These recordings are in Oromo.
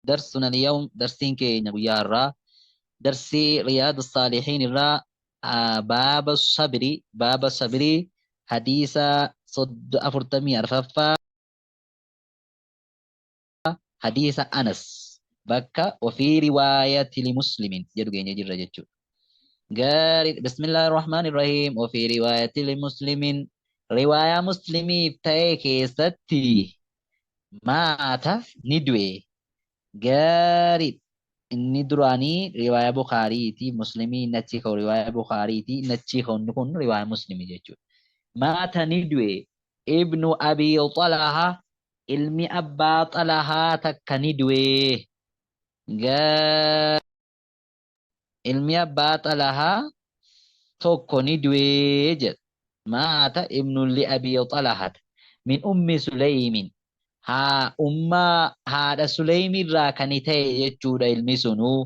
Darsuna al-yawm darsiin keenya guyyaa har'aa darsii Riyaadu Saalihiin irraa baaba sabri baaba sabrii hadiisa 44ffaa hadiisa Anas bakka wafii riwaayati limuslimin jedhu geenye jirra jechuudha. Gaarii bismillaahi rahmaani rahiim wafii riwaayati limuslimin riwaayaa muslimiif ta'e keessatti maata ni du'e. Gaarii inni duraanii riwaaya Bukaariiti muslimii inni achii ka'u riwaaya Bukaariiti inni achii ka'u inni kun riwaaya muslimii jechuudha. Maata ni du'e ibnu Abii Xalaha ilmi abbaa Xalahaa takka ni du'e. Ilmi abbaa Xalahaa tokko ni du'e jedha. Maata ibnu li Abii Xalahata min ummi Suleymin haa ummaa haadha Suleymi irraa kan ta'e jechuudha ilmi sunuu.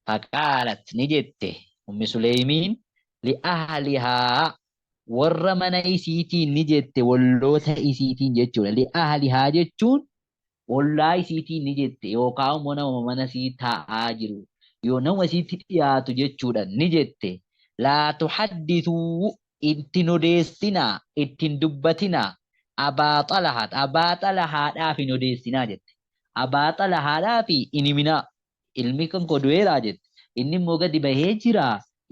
Faqaalat ni jette ummi Suleymiin li ahlihaa warra mana isiitiin ni jette wolloota isiitiin jechuudha. Li ahlihaa jechuun ollaa isiitiin ni jette yookaan immoo nama mana isii taa'aa jiru yoo nama isiitti dhiyaatu jechuudha ni jette laa tuhaddithuu ittiin odeessinaa ittiin dubbatinaa abaa xalahaat abaa xalahaadhaaf hin odeessinaa jette abaa xalahaadhaaf hin himinaa ilmi kan koo du'eeraa jette inni immoo gadi bahee jira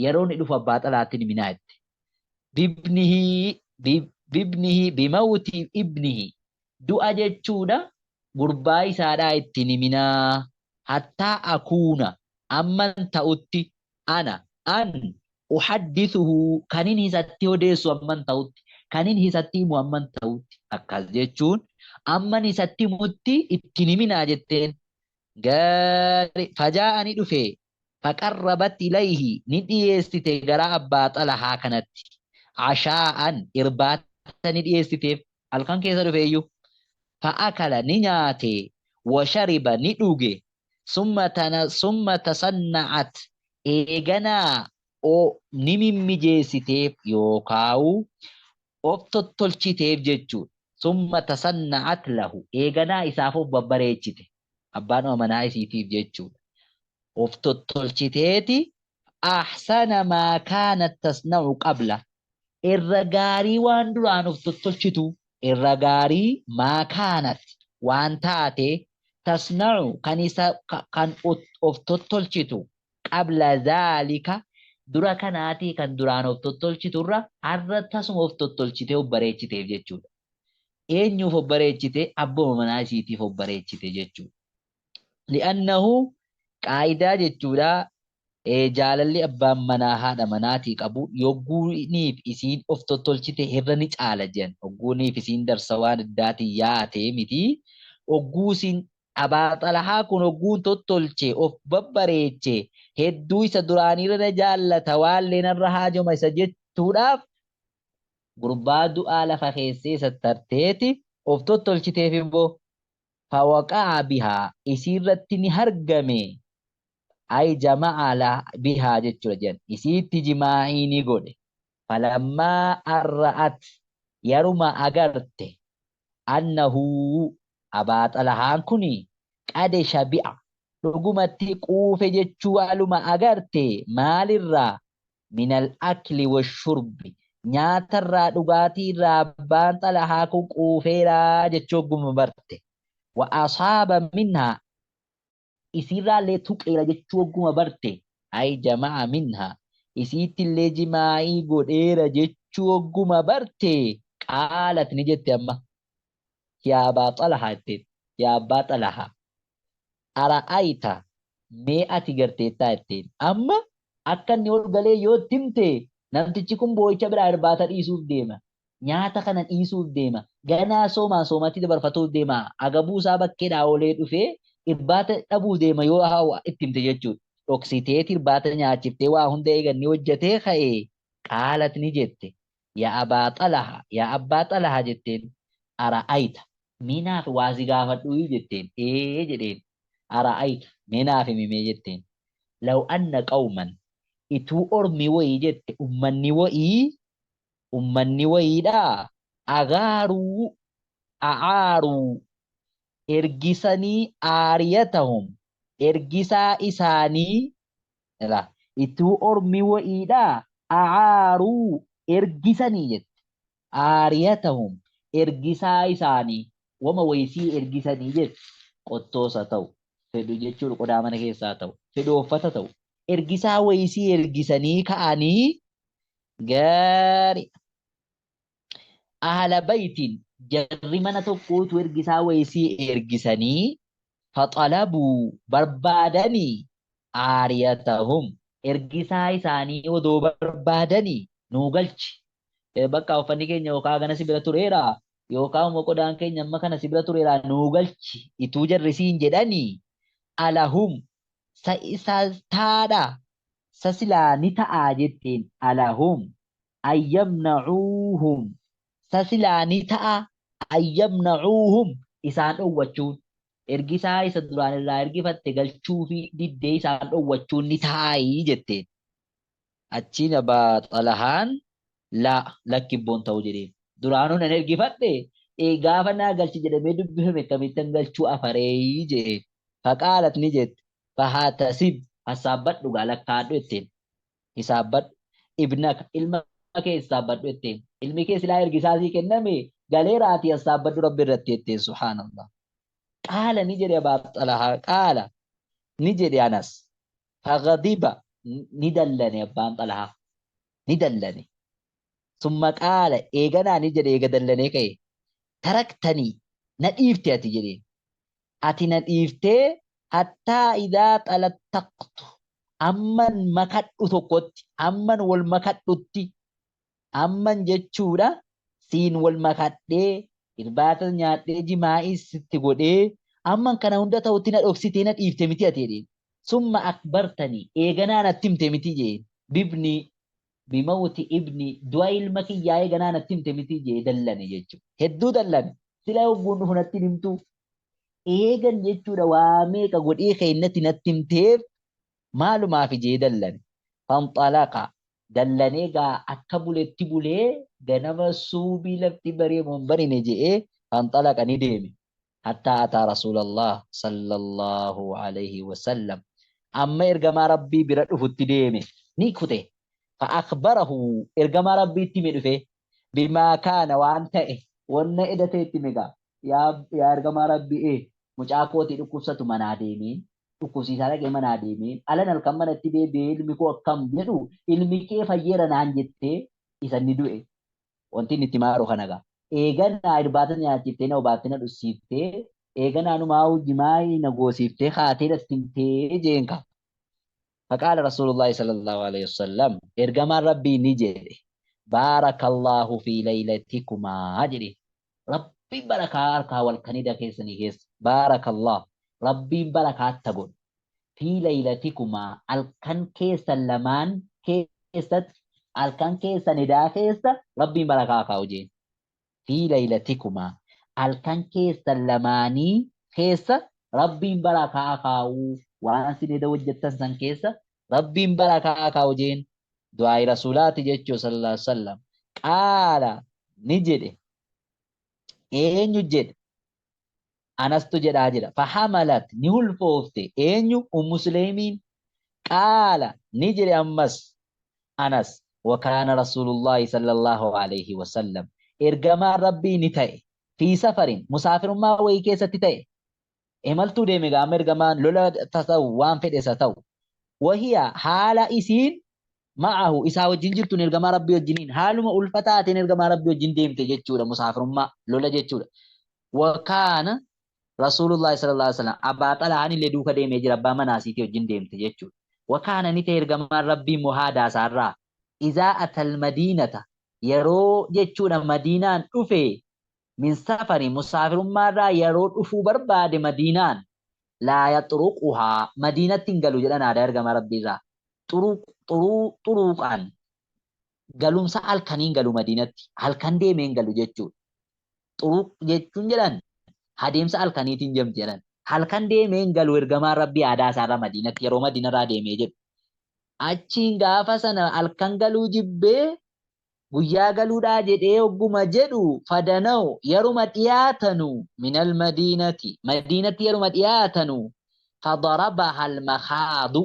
yeroo inni dhufu abbaa xalahaatti hin himinaa jette bibnihi bibnihi bimawti ibnihi du'a jechuudha gurbaa isaadhaa itti hin himinaa hattaa akuuna amman ta'utti ana an uhaddithuhu kanin isatti odeessu amman ta'utti kanin isatti himu amman ta'utti akkas jechuun amman isatti himutti itti hin himinaa jetteen gaari fajaa'a ni dhufe faqarrabat ilayhi ni dhiyeessite gara abbaa xalahaa kanatti ashaa'an irbaata ni dhiyeessiteef halkan keessa dhufeeyyu fa'akala ni nyaate washariba ni dhuge summa tana summa tasanna'at eeganaa o ni mimmijeessiteef yookaawu of tottolchiteef jechuudha summa tasanna'at lahu eeganaa isaaf of babbareechite abbaan manaa isiitiif jechuudha of tottolchiteeti ahsana maa kaanat tasna'u qabla irra gaarii waan duraan of tottolchitu irra gaarii maa kaanat waan taate tasna'u kan isa kan of tottolchitu qabla zaalika dura kanaatii kan duraan of tottolchitu irra har'a tasuma of tottolchitee of bareechiteef jechuudha. Eenyuuf of bareechite? Abbuma manaa isiitiif of bareechite jechuudha. Li'annahu qaayidaa jechuudha jaalalli abbaan manaa haadha manaatii qabu yogguuniif isiin of tottolchite irra ni caala jedhan. Ogguuniif isiin darsa waan addaatiin yaate miti. Ogguu isiin Abaa Xalahaa kun ogguun tottolche of babbareeche hedduu isa duraaniirra na jaallata waallee narra haajoma isa jechuudhaaf gurbaa du'aa lafa keessee sattarteeti of tottolchiteef immoo fawaqa'a bihaa isiirratti ni hargame ay jama'a la bihaa jechuudha jedhan isiitti jimaa'ii ni godhe falammaa arra'at yaruma agarte annahu abaa xalahaan kuni qade shabi'a dhugumatti quufe jechuu aluma agarte maalirraa minal akli washurbi nyaatarraa dhugaatiirraa abbaan xalahaa kun quufeeraa jechuu hogguma barte wa asaaba minhaa isiirraallee tuqeera jechuu hogguma barte ay jama'a minhaa isiittillee jimaa'ii godheera jechuu hogguma barte qaalat ni jette amma yaa abaa xalahaa jetteen yaa abbaa xalahaa ara'ayta mee ati garteettaa jetteen amma akka inni ol galee yoo itti himte namtichi kun boo'icha biraa irbaata dhiisuuf deema nyaata kana dhiisuuf deema ganaa soomaan soomatti dabarfatuuf deema agabuu isaa bakkeedhaa oolee dhufee irbaata dhabuuf deema yoo haa itti himte jechuudha dhoksiteeti irbaata nyaachiftee waa hunda eeganni hojjetee ka'ee qaalat ni jette yaa abaa xalaha yaa abbaa xalaha jetteen ara'ayta mee naaf waa si gaafadhuuyuu jetteen ee jedheen ara'ayta mee naaf himi mee jetteen law anna qawman ituu ormi woyii jette ummanni woyii ummanni woyiidha agaaruu a'aaruu Ergisanii aariyatahum ergisaa isaanii la ituu ormi wa'iidha acaaruu ergisanii jette aariyatahum ergisaa isaanii wama waysii ergisanii jette qottoosa ta'u fedhu jechuudha qodaa mana keessaa ta'u fedhu uffata ta'u ergisaa waysii ergisanii ka'anii gaari ahla baytiin jarri mana tokkootu ergisaa waysii ergisanii faxalabuu barbaadanii aariyatahum ergisaa isaanii odoo barbaadanii nuu galchi bakka uffanni keenya yookaan gana si bira tureera yookaan immoo qodaan keenya amma kana si bira tureera nuu galchi ituu jarri siin jedhanii alahum sa isa taadha sa silaa ni ta'aa jetteen alahum an yamna'uuhum sa silaa ni ta'a an yamna'uuhum isaan dhowwachuun ergisaa isa duraan irraa ergifatte galchuufii diddee isaan dhowwachuun ni ta'aayii jetteen. Achiin Abbaa Xalahaan laa lakki ibboon ta'u jedheen. Duraanuu nan ergifadhe gaafa naa galchi jedhamee dubbifame akkamittan galchuu afareeyii jedheen. Faqaalat ni jette fahatasib hassaabbadhu gaa lakkaadhu jetteen. Hisaabbadhu ibnaka ilma kee hissaabbadhu jetteen. Ilmi kee silaa ergisaa sii kenname galeeraatii hassaabbadhu rabbi irratti jetteen subhaanallah. Qaala ni jedhe Abbaa Xalahaa qaala ni jedhe Anas faghadiba ni dallane abbaan Xalahaa ni dallane. Summa qaala eeganaa ni jedhe eega dallanee ka'e taraktanii na dhiifte ati jedheen. Ati na dhiiftee hattaa idaa xalattaqtu amman makadhu tokkotti amman wal makadhutti amman jechuudha siin wal makadhee irbaata nyaadhee jimaa'ii sitti godhee amman kana hunda ta'utti na dhoksitee na dhiifte miti ati jedheen. Summa akbartanii eeganaa natti himte miti jedheen. Bibnii bimawti ibni du'a ilma kiyyaa eeganaa natti himte miti jedhee dallane jechuudha. Hedduu dallane. Sila yogguun dhufu natti hin himtuu. Eegan jechuudha waa meeqa godhee keennatti natti himteef maalumaaf jee dallane. Fanxalaqa dallanee gaa akka buletti bulee ganama suubii lafti baree moo hin barine je'ee fanxalaqa ni deeme. Hattaa ataa Rasuulallah sallallahu alayhi wasallam amma ergamaa Rabbii bira dhufutti deeme ni kute. Fa akhbarahu ergamaa Rabbiitti hime dhufee bimaa kaana waan ta'e wanna eda ta'e itti hime gaa yaa yaa ergamaa Rabbii ee mucaa kootii dhukkubsatu manaa deemeen dhukkubsiisaa dhaqee manaa deemeen alan halkan manatti deebi'ee ilmi koo akkam jedhu ilmi kee fayyeera naan jettee isa inni du'e wanti inni itti maaru kana gaa eeganaa irbaata nyaachiftee na obaaftee na dhussiiftee eeganaa numaa jimaa'ii na goosiiftee kaatee natti himtee jeen kaa. Faqaala Rasuulullaahi sallallaahu aleyhi wasallam Ergamaan Rabbii ni jedhe, Baarakallaahu fii laylatikumaa jedhe. Rabbiin barakaa harkaa walkanida keessanii keessa. Baarakallaah Rabbiin barakaa itta godhu. Fii laylatikumaa halkan keessan lamaan keessatti halkan keessan edaa keessa Rabbiin barakaa kaa'u jeen. Fii laylatikumaa halkan keessan lamaanii keessa Rabbiin barakaa kaa'u waan isin eda hojjettan san keessa Rabbiin barakaa kaa'u jeen du'aa'i rasuulaati jechuu sallallahu alaihi wasallam qaala ni jedhe eenyu jedhe Anastu jedhaa jira. Fahamalat ni hulfoofte eenyu Ummu Suleymiin qaala ni jedhe ammas Anas wakaana Rasuulullaahi sallallahu alayhi wasallam ergamaan Rabbii ni ta'e fi safarin musaafirummaa wayii keessatti ta'e imaltuu deeme gaama ergamaan lola ta'u waan fedhes haa ta'u wahiya haala isiin ma'ahu isaa wajjin jirtuun ergamaa Rabbii wajjiniin haaluma ulfa taateen ergamaa Rabbii wajjin deemte jechuudha musaafirummaa lola jechuudha. Wakaana Rasuulullaahi sallallahu alaihi wasallam Abbaa Xalahaan illee duuka deemee jira abbaa manaa isiitii wajjin deemte jechuudha. Wakaana ni ta'e ergamaan Rabbii immoo haadaa isaarraa izaa atal madiinata yeroo jechuudha madiinaan dhufe min safari musaafirummaarraa yeroo dhufuu barbaade madiinaan laa yaxruquhaa madiinatti hin galu jedhan aadaa ergamaa Rabbiirraa xuruuqaan galumsa halkaniin galu madiinatti halkan deemee hin galu jechuudha. Xuruuq jechuun jedhan adeemsa halkaniitiin jemti jedhan. Halkan deemee hin galu ergamaan Rabbii aadaa isaarra madiinatti yeroo madiinarraa deemee jedhu. Achiin gaafa sana halkan galuu jibbee Guyyaa galuudhaa jedhee hogguma jedhu fadanaw yeruma dhiyaatanu minal madiinati madiinatti yeruma dhiyaatanu fadarabaha almakhaadu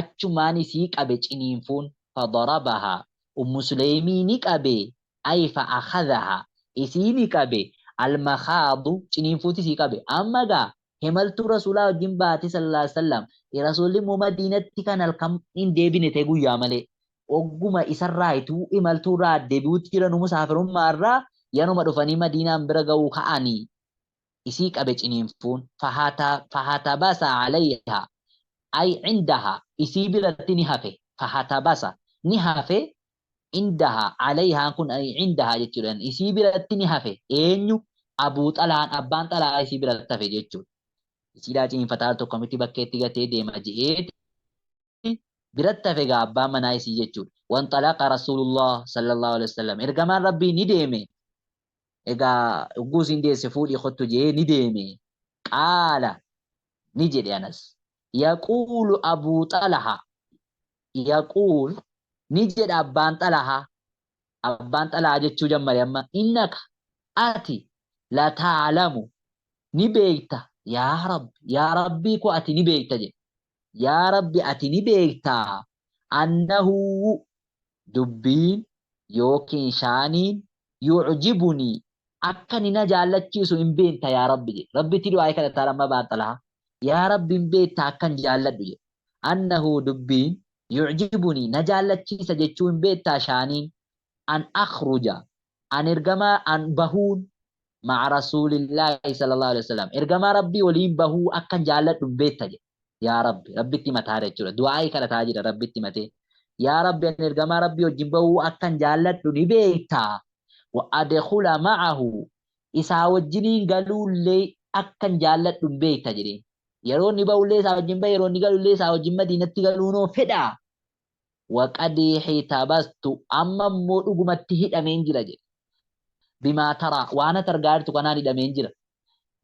achumaan isii qabe ciniinfuun fadarabaha Ummu Suleymii ni qabe ay fa akhadhaha isii ni qabe almakhaadu ciniinfuuti isii qabe. Amma gaa Himaltuu Rasuulaa wajjin baate sallallahu alaihi wasallam. Rasuulli immoo Madiinatti kan halkan hin deebine ta'e guyyaa malee. Ogguma isarraa ituu imaltuu irraa deebi'utti jiranu musaafirummaa irraa yanuma dhufanii Madiinaan bira ga'uu ka'anii isii qabe ciniinfuun fahatabasa alayha ay indaha isii biratti ni hafe fahatabasa ni hafe indaha alayhaan kun ay indaha jechuudha isii biratti ni hafe eenyu Abuu Xalhaan abbaan Xalhaa isii biratti hafe jechuudha isiidhaa ciniinfataa tokko akkamitti bakkeetti gatee deema je'eeti biratti hafe gaa abbaan manaa isii jechuudha wanxalaqa rasuulullah sallallahu alaihi wasallam ergamaan rabbii ni deeme egaa ugguu isiin deesse fuudhii kottu je'ee ni deeme qaala ni jedhe Anas yaquulu Abuu Xalha yaquul ni jedha abbaan Xalahaa abbaan Xalahaa jechuu jammare amma innaka ati la taalamu ni beekta yaa rabbi yaa rabbii koo ati ni beekta jedhe yaa rabbi ati ni beekta annahu dubbiin yookiin shaaniin yu'jibunii akka inni na jaallachiisu hin beekta yaa rabbi jedhe rabbitti du'aa kadhataa amma abbaan Xalahaa yaa rabbi hin beekta akkan jaalladhu jedhe Annahu dubbiin yu'jibunii na jaallachiisa jechuu hin beektaa shaaniin an akhruja an ergamaa an bahuun ma'a rasuulillaahi sallallahu alaihi wasallam ergamaa rabbii waliin bahuu akkan jaalladhu hin beekta jedhe yaa rabbi rabbitti himataa jechuudha du'aa'ii kadhataa jira rabbitti himatee yaa rabbi an ergamaa rabbii wajjin bahuu akkan jaalladhu ni beekta wa adkhula ma'ahu isaa wajjiniin galuullee akkan jaalladhu hin beekta jedheen Yeroo inni ba'ullee isaa wajjin ba'e, yeroo inni galullee isaa wajjin Madiinatti galuunoo fedha. Waqad hitabastu amma immoo dhugumatti hidhameen jira jedhe. Bimaa taraa waan ati argaa jirtu kanaan hidhameen jira.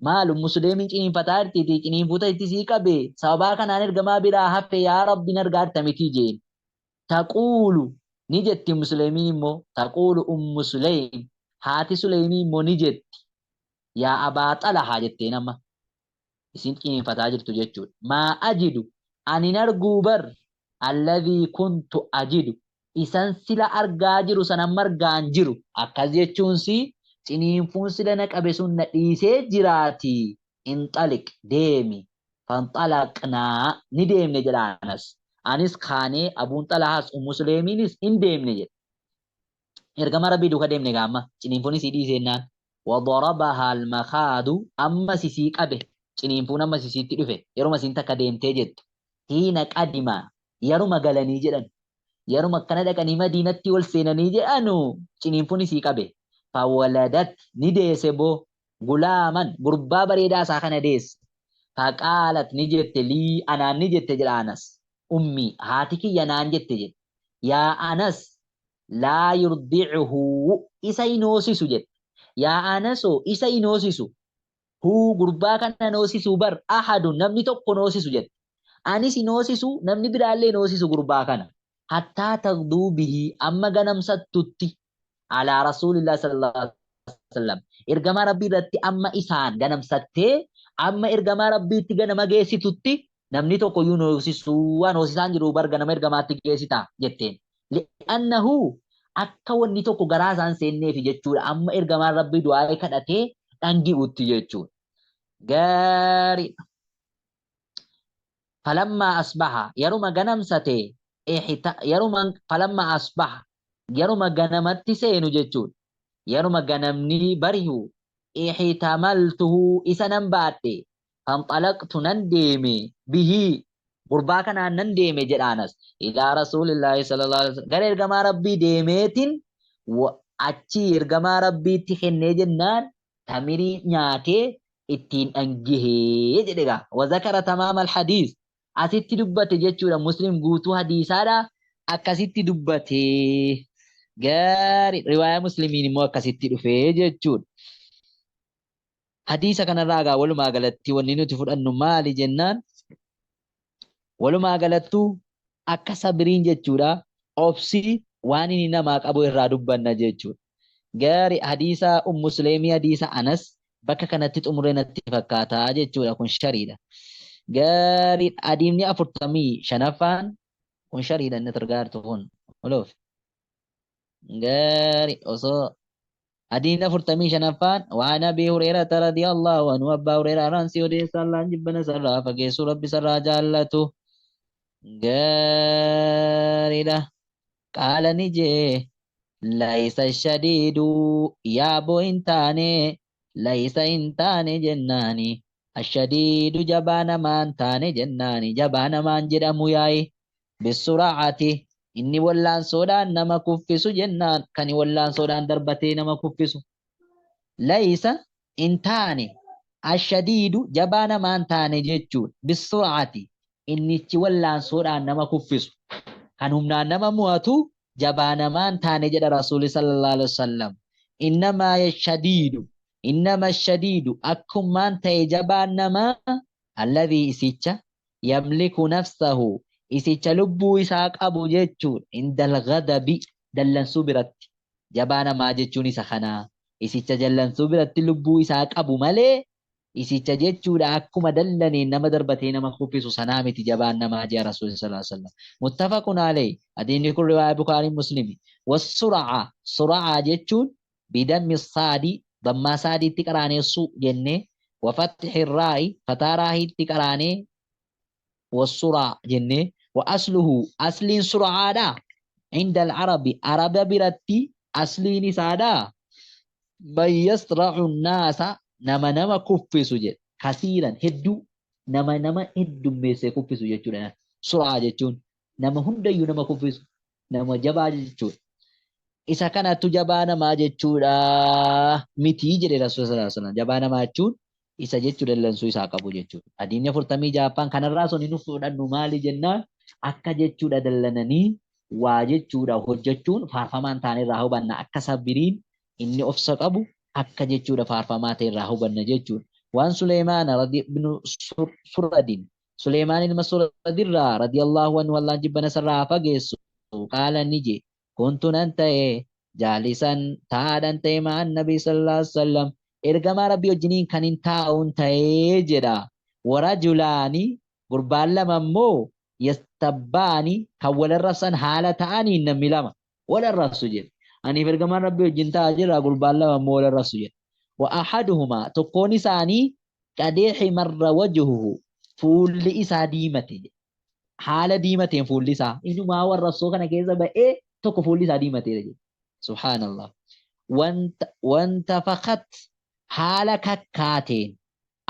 Maal Ummu Suleemiin ciniinfataa jirtiitii ciniinfuuta itti sii qabe sababaa kanaan ergamaa biraa hafe yaa Rabbi hin argaa jirta mitii jeen. Taquulu ni jetti Ummu Suleemiin immoo taquulu Ummu Suleym haati Suleymii immoo ni jetti yaa Abaa Xalahaa jetteen amma. isin ciniinfataa jirtu jechuudha. Maa ajidu ani hin arguu bar alladhii kuntu ajidu isan sila argaa jiru san amma argaa hin jiru. Akkas jechuun si ciniinfuun sila na qabe sun na dhiisee jiraati inxaliq deemi fanxalaqnaa ni deemne jedha Anas. Anis kaanee Abuun Xalahaas Ummu Suleemiinis hin deemne jedhe. Ergamaa Rabbii duuka deemne gaa amma ciniinfuun isii dhiiseennaan. Wadarabaha almakhaadu ammas isii qabe ciniinfuun ammas isiitti dhufe yeruma isiin takka deemtee jettu hiina qadima yaruma galanii jedhan yaruma akkana dhaqanii madiinatti ol seenanii jedhanu ciniinfuun isii qabe fawaladat ni deese boo gulaaman gurbaa bareedaa isaa kana deesse faqaalat ni jette lii anaan ni jette jedha Anas ummii haati kiyya naan jette jedhe yaa Anas laa yurdi'uhu isa hin hoosisu jette. Yaa Anasoo isa hin hoosisu. Huu gurbaa kana hin hoosisu bar ahadun namni tokko hin hoosisu jette. Anis hin hoosisu namni biraallee hin hoosisu gurbaa kana. Hattaa tagduu bihi amma ganamsattutti alaa rasuulillah sallallahu alaihi wasallam ergamaa rabbii irratti amma isaan ganamsattee amma ergamaa rabbiitti ganama geessitutti namni tokko iyyuu hin hoosisu waan hoosisaan jiru bar ganama ergamaatti geessita jetteen. Li'annahu akka wanni tokko garaa isaan seenneefi jechuudha. Amma ergamaan Rabbii du'aa'ii kadhatee dhangi'utti jechuudha. Gaariidha. Falammaa asbaha yeruma ganamsate yeruma falammaa asbaha yeruma ganamatti seenu jechuudha. Yeruma ganamni bari'u ihtamaltuhu isa nan baadhe fanxalaqtu nan deeme bihi gurbaa kanaan nan deeme jedha Anas ilaa rasuulillaahi sallallahu alaihi wasallam gara ergamaa rabbii deemeetin achii ergamaa rabbiitti kennee jennaan tamirii nyaatee ittiin dhangihee jedhe gaa wazakara tamaama alhadiis asitti dubbate jechuudha muslim guutuu hadiisaadha akkasitti dubbate gaarii riwaayaa muslimiin immoo akkasitti dhufee jechuudha. Hadiisa kanarraa egaa walumaa galatti wanni nuti fudhannu maali jennaan walumaa galattuu akka sabiriin jechuudha obsi Waan inni namaa qabu irraa dubbanna jechuudha. Gaari hadiisa Ummu Suleymii, hadiisa Anas bakka kanatti xumuree natti fakkaata jechuudha. Kun shariidha. Gaari hadiisni 45ffaan kun shariidha inni targaartu kun. Oloof. Gaari osoo hadiisni 45ffaan waan Abii Hureerata radiyallahu anhu, Abbaa Hureeraa irraan si odeessa, Allaan jibbana sarraa fageessu, Rabbi sarraa jaallatu. Gaariidha. Qaala ni jee, laysa shadiidu yaaboo hin taane, laysa hin taane jennaani, ashadiidu jabaa namaan taane jennaani, jabaa namaan jedhamu yaa'i bisura'ati inni wallaansoodhaan nama kuffisu jennaan, kan wallaansoodhaan darbatee nama kuffisu. Laysa hin taane ashadiidu jabaa namaan taane jechuudha, bisura'ati innichi wallaansoodhaan nama kuffisu, kan humnaan nama mo'atu jabaa namaan taane jedha Rasuuli sallallahu alaihi wasallam. Innamaa shadiidu, innama shadiidu akkumaan ta'e jabaan namaa, alladhii isicha, yamliku nafsahu isicha lubbuu isaa qabu jechuudha, indal ghadabi dallansuu biratti. Jabaa namaa jechuun isa kanaa, isicha jallansuu biratti lubbuu isaa qabu malee isicha jechuudha akkuma dallaneen nama darbatee nama kuffisu sanaa miti jabaan namaa jea Rasuuli sallallahu alaihi wasallam. Muttafaqun alayhi. Hadiisni kun riwaaya Bukaarii Muslimi. Wassura'a, sura'a jechuun bidammi saadi dammaa saadiitti qaraanee su jennee, wafathi raa'i fataa raahiitti qaraanee wassuraa jennee. Wa asluhu asliin sura'aadha inda al-arabi araba biratti asliin isaadha man yasra'u naasa nama nama kuffisu jedhe, kasiiran hedduu, nama nama heddummeessee kuffisu jechuudha. Sura'aa jechuun nama hundayyuu nama kuffisu, nama jabaa jechuudha. Isa kanattu jabaa namaa jechuudha mitii jedhe Rasuula sallallahu alaihi wasallam. Jabaa namaa jechuun isa jechuu dallansuu isaa qabu jechuudha. Hadiisni 46ffaan kanarraa sun nu fudhannu maali jennaan, akka jechuudha dallananii waa jechuudha hojjechuun faarfamaan taane irraa hubanna, akka sabiriin inni obsa qabu akka jechuudha faarfamaa ta'e irraa hubanna jechuudha. Waan Suleymaan ibnu Suradin, Suleymaan ilma Suradirraa radiyallahu anhu, Allaan jibbana sarraa fageessu, qaala ni je, kuntu nan ta'e, jaalisan taa'aadhan ta'e, ma'an nabii sallallahu alaihi wasallam ergamaa Rabbii wajjiniin kan hin taa'uun ta'ee jedha. Warajulaani gurbaan lama immoo, yastabbaani kan wal arrabsan haala ta'aniin, namni lama wal arrabsu jedhe. Aniif ergamaan Rabbii wajjin taa'aa jirra, gurbaan lama immoo wal arrabsu jedhe. Wa ahaduhumaa tokkoon isaanii, qadeexi marra wajhuhu fuulli isaa diimate jedhe. Haala diimateen fuulli isaa inumaa warrabsoo kana keessa ba'ee tokko fuulli isaa diimateera jedhe. Subhaanallah. Wanta wanta fakat haala kakkaateen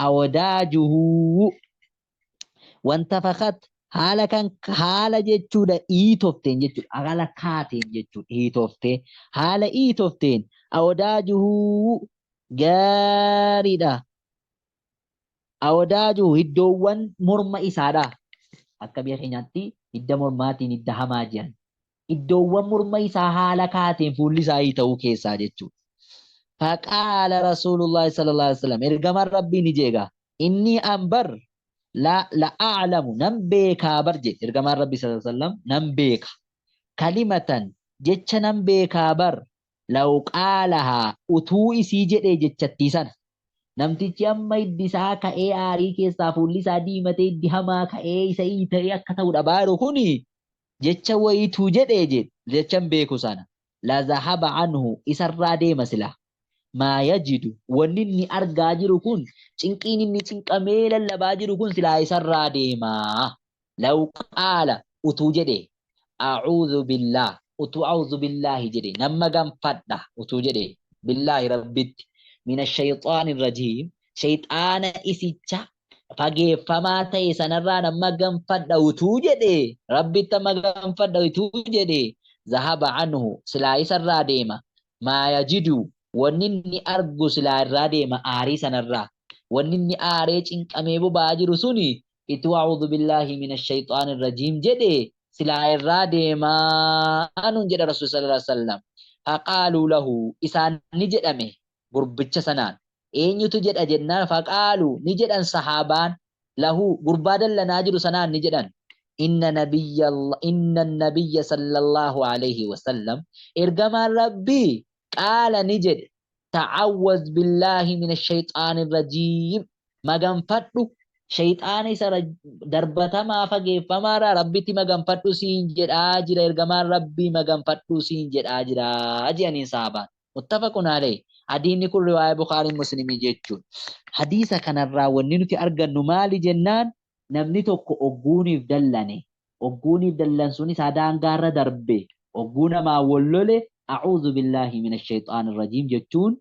awdaajuhu, wanta fakat haala kan haala jechuudha iitofteen jechuudha, haala kaateen jechuudha iitoftee, haala iitofteen awdaajuhu gaariidha. Awdaajuhu hiddoowwan morma isaadha. Akka biyya keenyaatti hidda mormaatiin hidda hamaa jedhan. Iddoowwan morma isaa haala kaateen fuulli isaa ta'uu keessaa jechuudha. Faqaala Rasuulullaahi sallallahu alaihi wasallam ergamaan Rabbii ni jeega. Inni an bar la la a'lamu nan beekaa bar jedhe ergamaan Rabbii sallallahu alaihi wasallam, nan beeka. Kalimatan jecha nan beekaa bar, law qaalahaa utuu isii jedhee jechattii sana. Namtichi amma hiddi isaa ka'ee aarii keessaa fuulli isaa diimatee hiddi hamaa ka'ee isa iita'ee akka ta'u dhabaa jiru kuni jecha wayituu jedhee jedhe, jechan beeku sana, la zahaba anhu isarraa deema silaa maa yajidu wanni inni argaa jiru kun, cinqiin inni cinqamee lallabaa jiru kun silaa isarraa deema. Law qaala utuu jedhe, a'uudhu billaah utuu a'uudhu billaahi jedhe, nan maganfadha utuu jedhe, billaahi Rabbitti, mina shayxaani rajiim shayxaana isicha fageeffamaa ta'e sanarraa nan maganfadha utuu jedhe, Rabbitti maganfadha utuu jedhe, zahaba anhu silaa isarraa deema maa yajidu wanni inni argu silaa irraa deema aarii sanarraa, wanni inni aaree cinqamee boba'aa jiru suni ituu a'uudhu billaahi mina shayxaani rajiim jedhe silaa irraa deemaa nuun jedha Rasuul sallallahu alaihi wasallam. Faqaaluu lahu isaan ni jedhame gurbicha sanaan. Eenyutu jedha jennaan, faqaaluu ni jedhan sahaabaan, lahu gurbaa dallanaa jiru sanaan ni jedhan. Inna nabiyya inna nabiyya sallallahu alayhi wasallam, ergamaan Rabbii, qaala, ni jedhe: ta'awwaz billaahi mina shayxaani rajiim, maganfadhu shayxaana isa darbatamaa fageeffamaarraa Rabbitti maganfadhu siin jedhaa jira ergamaan Rabbii, maganfadhu siin jedhaa jira jedhaniin sahabaan. Muttafaqun alayhi. Hadiisni kun riwaaya Bukaarii Muslimii jechuudha. Hadiisa kanarraa wanni nuti argannu maali jennaan, namni tokko ogguuniif dallane, ogguuniif dallansuun isaa daangaarra darbe, ogguu namaa wal lole, a'uudhu billaahi mina shayxaani rajiim jechuun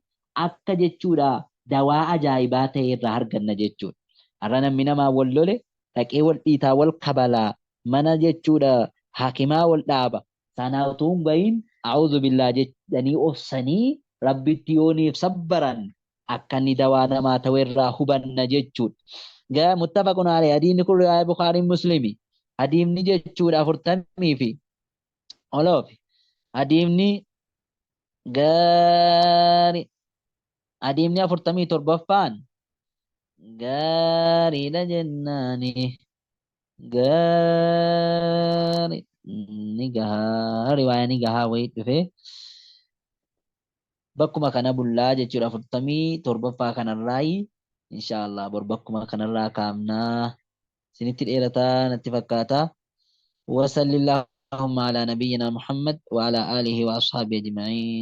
akka jechuudha dawaa ajaa'ibaa ta'e irraa arganna jechuudha. Har'a namni namaa wal lole dhaqee wal dhiitaa, wal kabalaa, mana jechuudha hakimaa wal dhaaba. Sana utuu hin gahin a'uudhu billaa jedhanii obsanii Rabbitti yooniif sabbaran akka inni dawaa namaa ta'u irraa hubanna jechuudha. Gaa muttafaqun alayhi, hadiisni kun riwaaya Bukaarii Muslimi. Hadiisni jechuudha 40 fi oloofi. Hadiisni gaari, hadiisni 47ffaan gaariidha jennaani. Gaari, ni gahaa, riwaaya ni gahaa wayii dhufe. Bakkuma kana bullaa jechuudha 47ffaa kanarraayi. Inshaallah bor bakkuma kanarraa kaamnaa. Isinitti dheerataa natti fakkaata. Wasalli Allahumma ala nabiyyina Muhammad wa ala alihi wa ashabihi ajma'in.